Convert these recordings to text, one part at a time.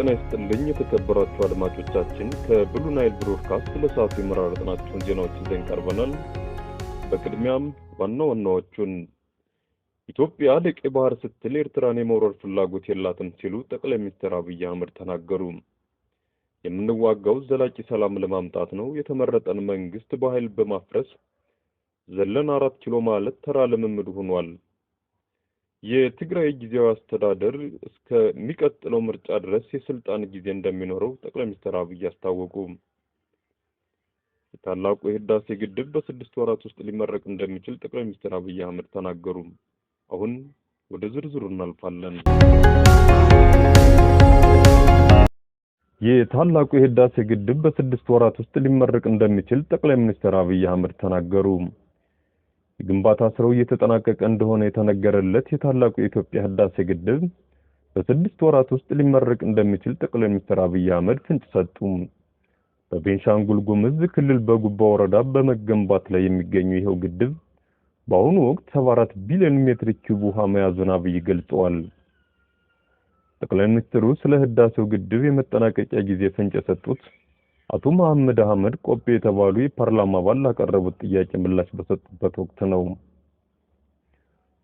ጤና ይስጥልኝ የተከበራችሁ አድማጮቻችን፣ ከብሉ ናይል ብሮድካስት ለሰዓቱ የመራረጥናቸውን ዜናዎች ይዘን ቀርበናል። በቅድሚያም ዋና ዋናዎቹን፣ ኢትዮጵያ ለቀይ ባህር ስትል ኤርትራን የመውረር ፍላጎት የላትም ሲሉ ጠቅላይ ሚኒስትር አብይ አህመድ ተናገሩ። የምንዋጋው ዘላቂ ሰላም ለማምጣት ነው። የተመረጠን መንግስት በኃይል በማፍረስ ዘለን 4 ኪሎ ማለት ተራ ልምምድ ሆኗል። የትግራይ ጊዜያዊ አስተዳደር እስከሚቀጥለው ምርጫ ድረስ የስልጣን ጊዜ እንደሚኖረው ጠቅላይ ሚኒስትር አብይ አስታወቁ። የታላቁ የህዳሴ ግድብ በ6 ወራት ውስጥ ሊመረቅ እንደሚችል ጠቅላይ ሚኒስትር አብይ አህመድ ተናገሩ። አሁን ወደ ዝርዝሩ እናልፋለን። የታላቁ የህዳሴ ግድብ በ6 ወራት ውስጥ ሊመረቅ እንደሚችል ጠቅላይ ሚኒስትር አብይ አህመድ ተናገሩ። የግንባታ ስራው እየተጠናቀቀ እንደሆነ የተነገረለት የታላቁ የኢትዮጵያ ህዳሴ ግድብ በ6 ወራት ውስጥ ሊመረቅ እንደሚችል ጠቅላይ ሚኒስትር አብይ አህመድ ፍንጭ ሰጡ። በቤንሻንጉል ጉሙዝ ክልል በጉባ ወረዳ በመገንባት ላይ የሚገኘው ይኸው ግድብ በአሁኑ ወቅት 74 ቢሊዮን ሜትር ኪዩብ ውሃ መያዙን አብይ ገልጸዋል። ጠቅላይ ሚኒስትሩ ስለ ህዳሴው ግድብ የመጠናቀቂያ ጊዜ ፍንጭ የሰጡት አቶ መሐመድ አህመድ ቆጴ የተባሉ የፓርላማ አባል ላቀረቡት ጥያቄ ምላሽ በሰጡበት ወቅት ነው።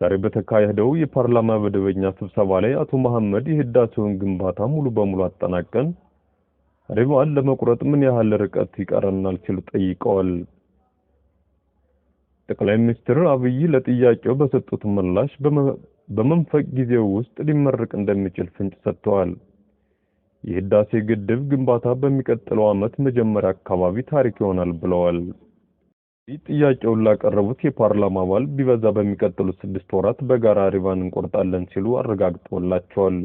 ዛሬ በተካሄደው የፓርላማ መደበኛ ስብሰባ ላይ አቶ መሐመድ የህዳሴውን ግንባታ ሙሉ በሙሉ አጠናቀን ሪባን ለመቁረጥ ምን ያህል ርቀት ይቀረናል ሲሉ ጠይቀዋል። ጠቅላይ ሚኒስትር አብይ ለጥያቄው በሰጡት ምላሽ በመንፈቅ ጊዜው ውስጥ ሊመረቅ እንደሚችል ፍንጭ ሰጥተዋል። የህዳሴ ግድብ ግንባታ በሚቀጥለው ዓመት መጀመሪያ አካባቢ ታሪክ ይሆናል ብለዋል። ይህ ጥያቄውን ላቀረቡት የፓርላማ አባል ቢበዛ በሚቀጥሉት 6 ወራት በጋራ ሪባን እንቆርጣለን ሲሉ አረጋግጠውላቸዋል።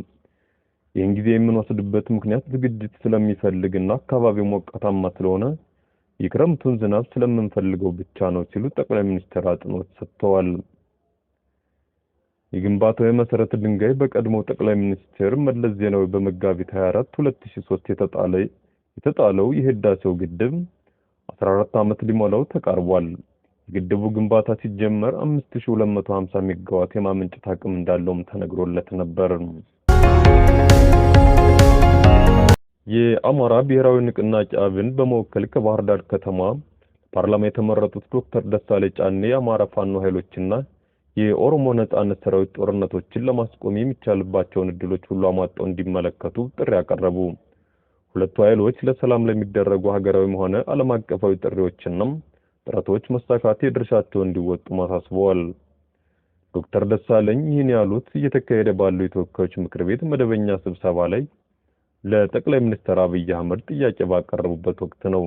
ይህን ጊዜ የምንወስድበት ምክንያት ዝግጅት ስለሚፈልግና አካባቢው ሞቃታማ ስለሆነ የክረምቱን ዝናብ ስለምንፈልገው ብቻ ነው ሲሉ ጠቅላይ ሚኒስትር አጽንኦት ሰጥተዋል። የግንባታው የመሰረት ድንጋይ በቀድሞው ጠቅላይ ሚኒስትር መለስ ዜናዊ በመጋቢት 24 2003 የተጣለው የህዳሴው ግድብ 14 ዓመት ሊሞላው ተቃርቧል። የግድቡ ግንባታ ሲጀመር 5250 ሜጋዋት የማመንጨት አቅም እንዳለውም ተነግሮለት ነበር። የአማራ ብሔራዊ ንቅናቄ አብን በመወከል ከባህር ዳር ከተማ ፓርላማ የተመረጡት ዶክተር ደሳለኝ ጫኔ የአማራ ፋኖ ኃይሎችና የኦሮሞ ነጻነት ሰራዊት ጦርነቶችን ለማስቆም የሚቻልባቸውን እድሎች ሁሉ አሟጠው እንዲመለከቱ ጥሪ አቀረቡ። ሁለቱ ኃይሎች ለሰላም ለሚደረጉ ሀገራዊም ሆነ ዓለም አቀፋዊ ጥሪዎችና ጥረቶች መሳካት የድርሻቸውን እንዲወጡ አሳስበዋል። ዶክተር ደሳለኝ ይህን ያሉት እየተካሄደ ባለው የተወካዮች ምክር ቤት መደበኛ ስብሰባ ላይ ለጠቅላይ ሚኒስትር አብይ አህመድ ጥያቄ ባቀረቡበት ወቅት ነው።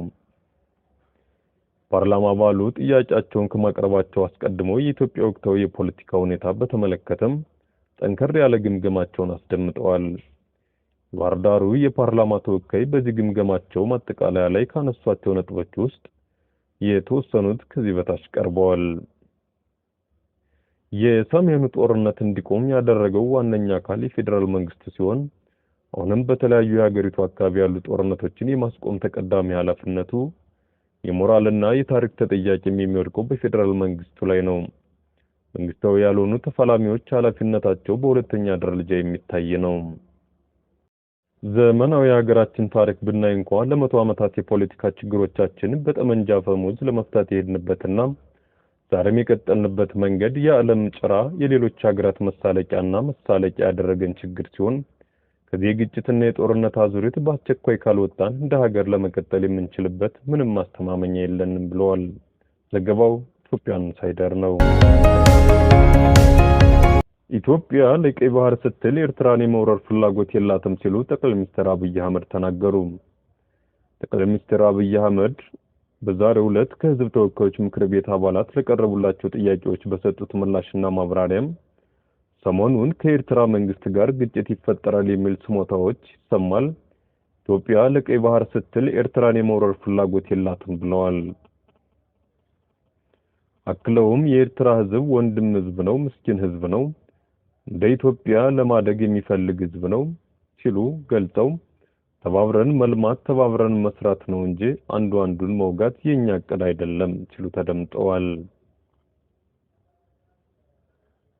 ፓርላማ አባሉ ጥያቄያቸውን ከማቅረባቸው አስቀድሞ የኢትዮጵያ ወቅታዊ የፖለቲካ ሁኔታ በተመለከተም ጠንከር ያለ ግምገማቸውን አስደምጠዋል። የባህር ዳሩ የፓርላማ ተወካይ በዚህ ግምገማቸው ማጠቃለያ ላይ ካነሷቸው ነጥቦች ውስጥ የተወሰኑት ከዚህ በታች ቀርበዋል። የሰሜኑ ጦርነት እንዲቆም ያደረገው ዋነኛ አካል የፌዴራል መንግስቱ ሲሆን አሁንም በተለያዩ የሀገሪቱ አካባቢ ያሉ ጦርነቶችን የማስቆም ተቀዳሚ ኃላፊነቱ የሞራልና የታሪክ ተጠያቂም የሚወድቀው በፌዴራል መንግስቱ ላይ ነው። መንግስታዊ ያልሆኑ ተፋላሚዎች ኃላፊነታቸው በሁለተኛ ደረጃ የሚታይ ነው። ዘመናዊ የሀገራችን ታሪክ ብናይ እንኳ ለ100 ዓመታት የፖለቲካ ችግሮቻችን በጠመንጃ አፈሙዝ ለመፍታት የሄድንበትና ዛሬም የቀጠልንበት መንገድ የዓለም ጭራ የሌሎች ሀገራት መሳለቂያና መሳለቂያ ያደረገን ችግር ሲሆን ከዚህ የግጭትና የጦርነት አዙሪት በአስቸኳይ ካልወጣን እንደ ሀገር ለመቀጠል የምንችልበት ምንም ማስተማመኛ የለንም ብለዋል። ዘገባው ኢትዮጵያ ኢንሳይደር ነው። ኢትዮጵያ ለቀይ ባህር ስትል ኤርትራን የመውረር ፍላጎት የላትም ሲሉ ጠቅላይ ሚኒስትር አብይ አህመድ ተናገሩ። ጠቅላይ ሚኒስትር አብይ አህመድ በዛሬው ዕለት ከህዝብ ተወካዮች ምክር ቤት አባላት ለቀረቡላቸው ጥያቄዎች በሰጡት ምላሽና ማብራሪያም ሰሞኑን ከኤርትራ መንግስት ጋር ግጭት ይፈጠራል የሚል ስሞታዎች ይሰማል። ኢትዮጵያ ለቀይ ባህር ስትል ኤርትራን የመውረር ፍላጎት የላትም ብለዋል። አክለውም የኤርትራ ህዝብ ወንድም ህዝብ ነው፣ ምስኪን ህዝብ ነው፣ እንደ ኢትዮጵያ ለማደግ የሚፈልግ ህዝብ ነው ሲሉ ገልጸው ተባብረን መልማት ተባብረን መስራት ነው እንጂ አንዱ አንዱን መውጋት የኛ እቅድ አይደለም ሲሉ ተደምጠዋል።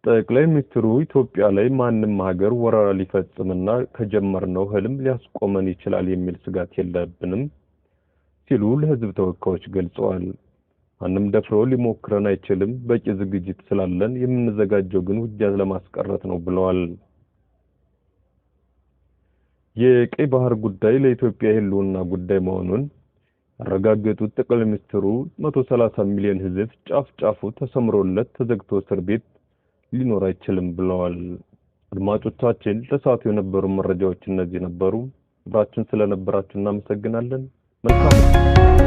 ጠቅላይ ሚኒስትሩ ኢትዮጵያ ላይ ማንም ሀገር ወረራ ሊፈጽምና ከጀመርነው ህልም ሊያስቆመን ይችላል የሚል ስጋት የለብንም ሲሉ ለህዝብ ተወካዮች ገልጸዋል። ማንም ደፍሮ ሊሞክረን አይችልም፣ በቂ ዝግጅት ስላለን የምንዘጋጀው ግን ውጊያ ለማስቀረት ነው ብለዋል። የቀይ ባህር ጉዳይ ለኢትዮጵያ የህልውና ጉዳይ መሆኑን ያረጋገጡት ጠቅላይ ሚኒስትሩ 130 ሚሊዮን ህዝብ ጫፍ ጫፉ ተሰምሮለት ተዘግቶ እስር ቤት ሊኖር አይችልም ብለዋል። አድማጮቻችን፣ ለሰዓቱ የነበሩ መረጃዎች እነዚህ ነበሩ። አብራችሁን ስለነበራችሁ እናመሰግናለን። መልካም።